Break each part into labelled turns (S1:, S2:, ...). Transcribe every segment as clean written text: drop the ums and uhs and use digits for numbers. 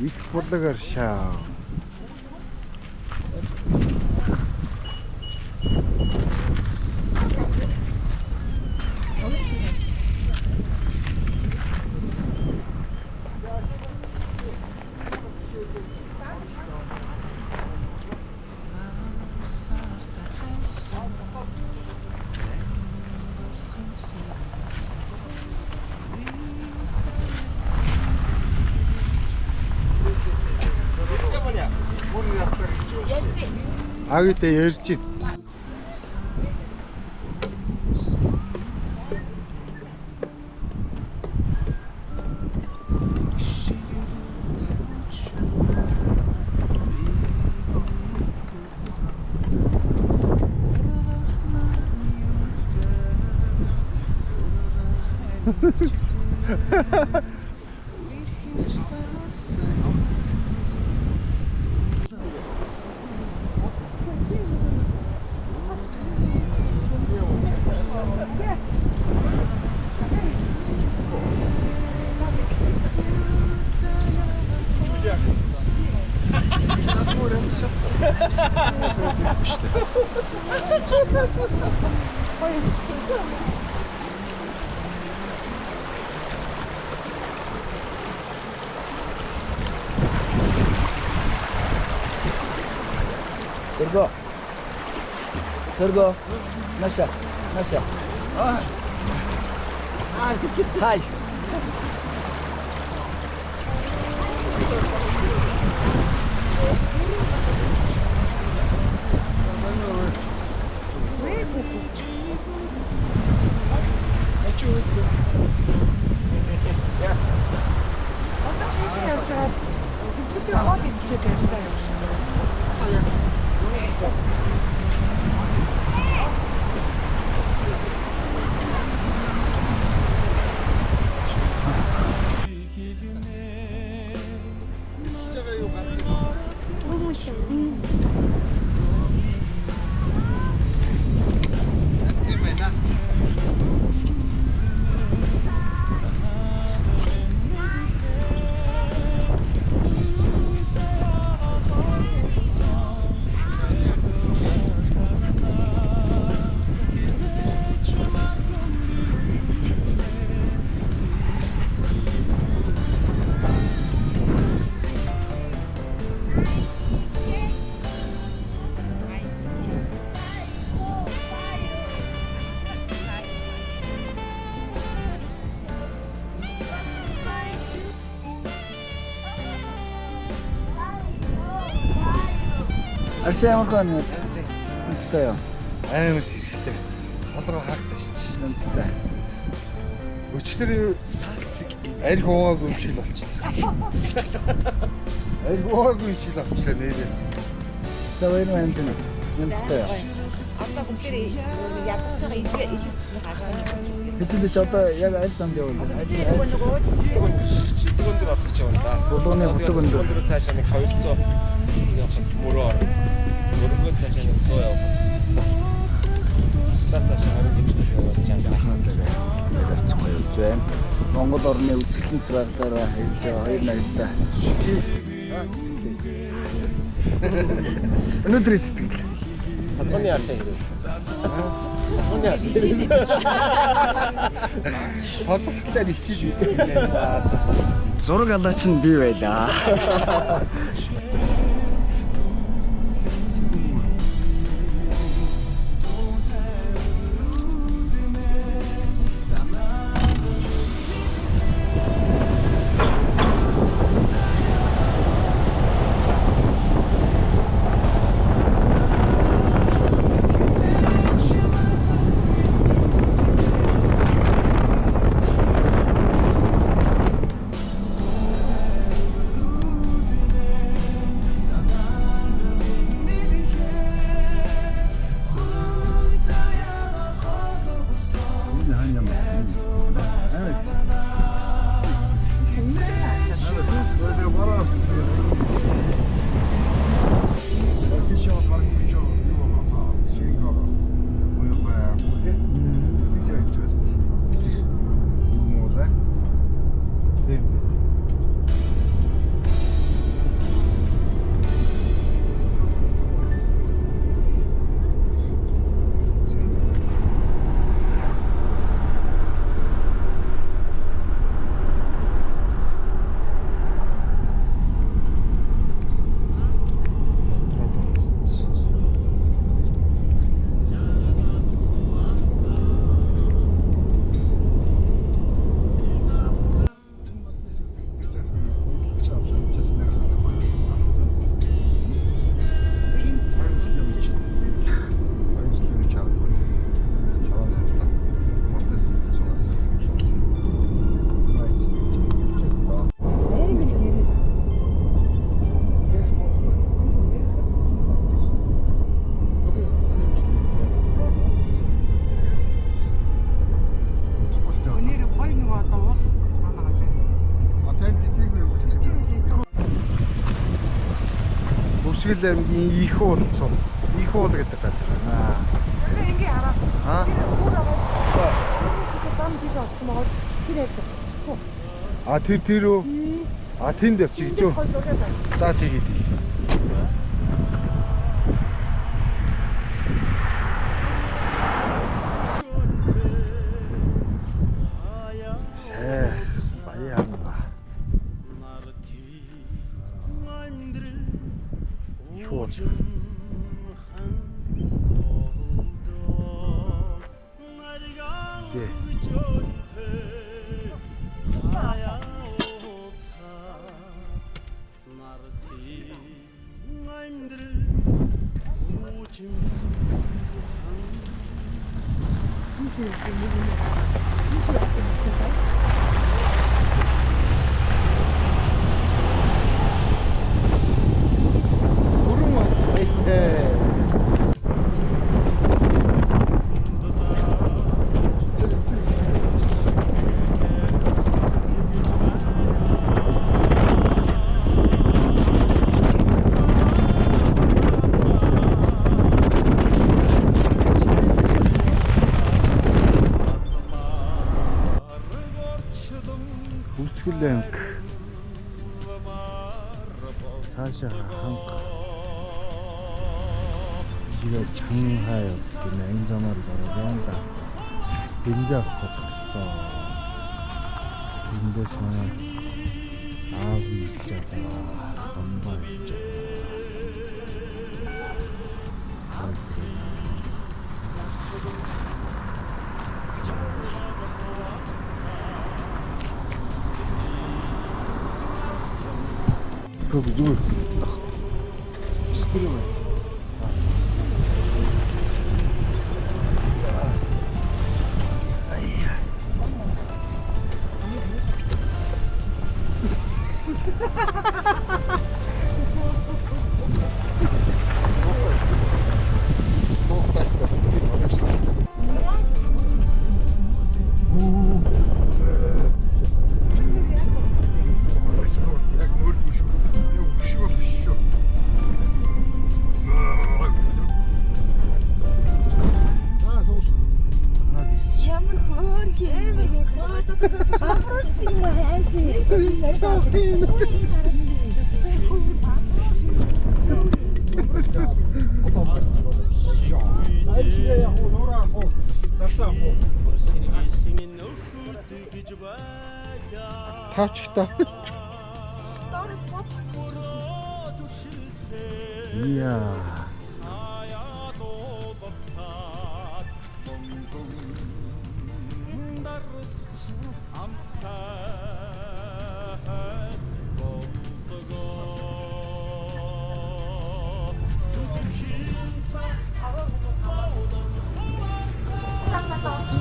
S1: Их булаг аршаа. Агтэй ярьж байна.
S2: Сэрго. Сэрго. Наша. Наша. Хай.
S3: Одоо ч ийш явж байгаа хөлбөмбөгийн хоол идчихээд ярьсан юм шиг.
S2: Аршаа ямар гоо нэг. Үнцтэй юу?
S1: Амар сэрхтэй. Толгой хаагдаж шин.
S2: Үнцтэй.
S1: Өчтөр арх уугаагүй юм шиг л болчихлоо. Арх уугаагүй юм шиг л болчихлоо нэрээ.
S2: За баяр амжина. Үнцтэй юу?
S3: Одоо бүгдээрээ ядарч байгаа идгээ идсэн хагаа.
S2: Хэдүүлээ ч одоо яг аль замд явна? Аль
S3: Нөгөө нөгөө
S4: Хутаг өндөр орох гэж явна да.
S2: Булганы хутаг өндөр.
S4: Өндөр цаашаа нэг 200 явах мөрөө орно. Мөрөнгөө цаашаа нэг 100 явах. За цаашаа 20 гэж яваад чамд.
S2: Очихгүй явж байна. Монгол орны үзэсгэлэнт байдлаараа хэлж байгаа хоёр наристай. Өнөөдрийн сэтгэл.
S4: Толгойн аршаа хэрэг. Толгойн аршаа хэрэг.
S1: Толгойлоор ичиж үдэх юм байна.
S2: Зураг алаач нь би байлаа.
S1: Энэ хань юм. Амар. Амар. Бараа орсон. Тийш баг тийш юу байгаа. Шингоо. Уу баа. Тийш яаж байна. Юм уу лээ? Тийм. Хөвсгөл аймгийн Их уул сум. Их уул гэдэг газар байна.
S3: Тэгээ ингээ хараа.
S1: Аа.
S3: Тэр бүр аваад
S1: За.
S3: тийш зам тийш орсон байгаа. Тэр яг чихгүй.
S1: А тэр үү? А тэнд явчих гэж үү? За тэгээ тэгээ. Сэ баян. Их уул. Гэ.
S3: Тийш нэг юм. Тийш явах юм байна.
S1: Бүрэн баяртай. Хөвсгөл аймаг. Цаашаа ханх жигээ чанхай явдаг гэнэ энэ замаар ороод да. Бензин авах зогссон. Эндээс манай аав ирж байгаа. Бамбаа ирж байгаа. 그 누구? 스크린을. Яг мөрдгүй шүү. Юу хөшгөө биш шүү. Аа суус.
S2: Манад ирсэн.
S5: Ямар хөөр юм. Бамбар шиг юм хайшаа.
S1: Айчгаа яг уу нураа хуу. Дарсаа хуу. Тавчтай.
S2: Яа.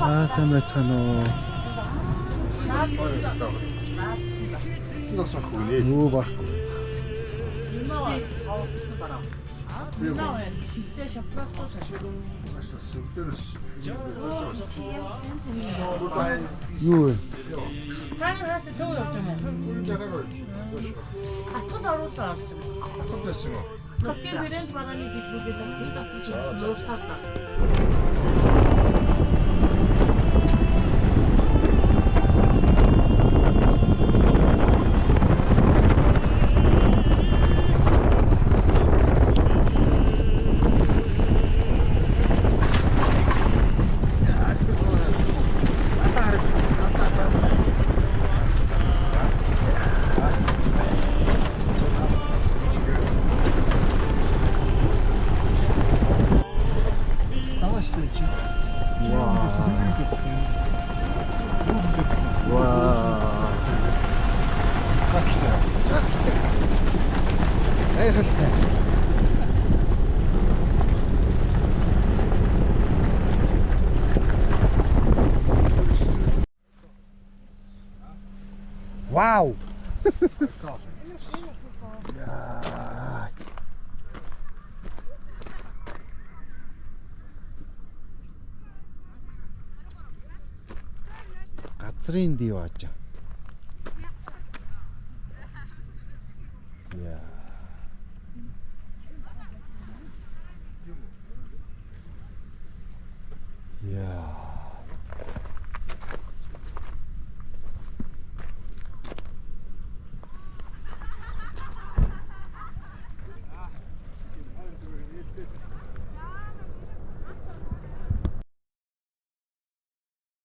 S2: Аа сайн байцгаана уу?
S1: Зогсох үгүй.
S2: Юу барахгүй. Юу вэ?
S6: Та хаасаа төв явж байгаа юм. Атгад оруулаа орсон. Хотын брэнд барааны дэлгүүрээр тэнд татвч нууртаар зарсан.
S2: Ваа. Ваа. Гайхалтай. Вау. Яа. Газрын див ааж.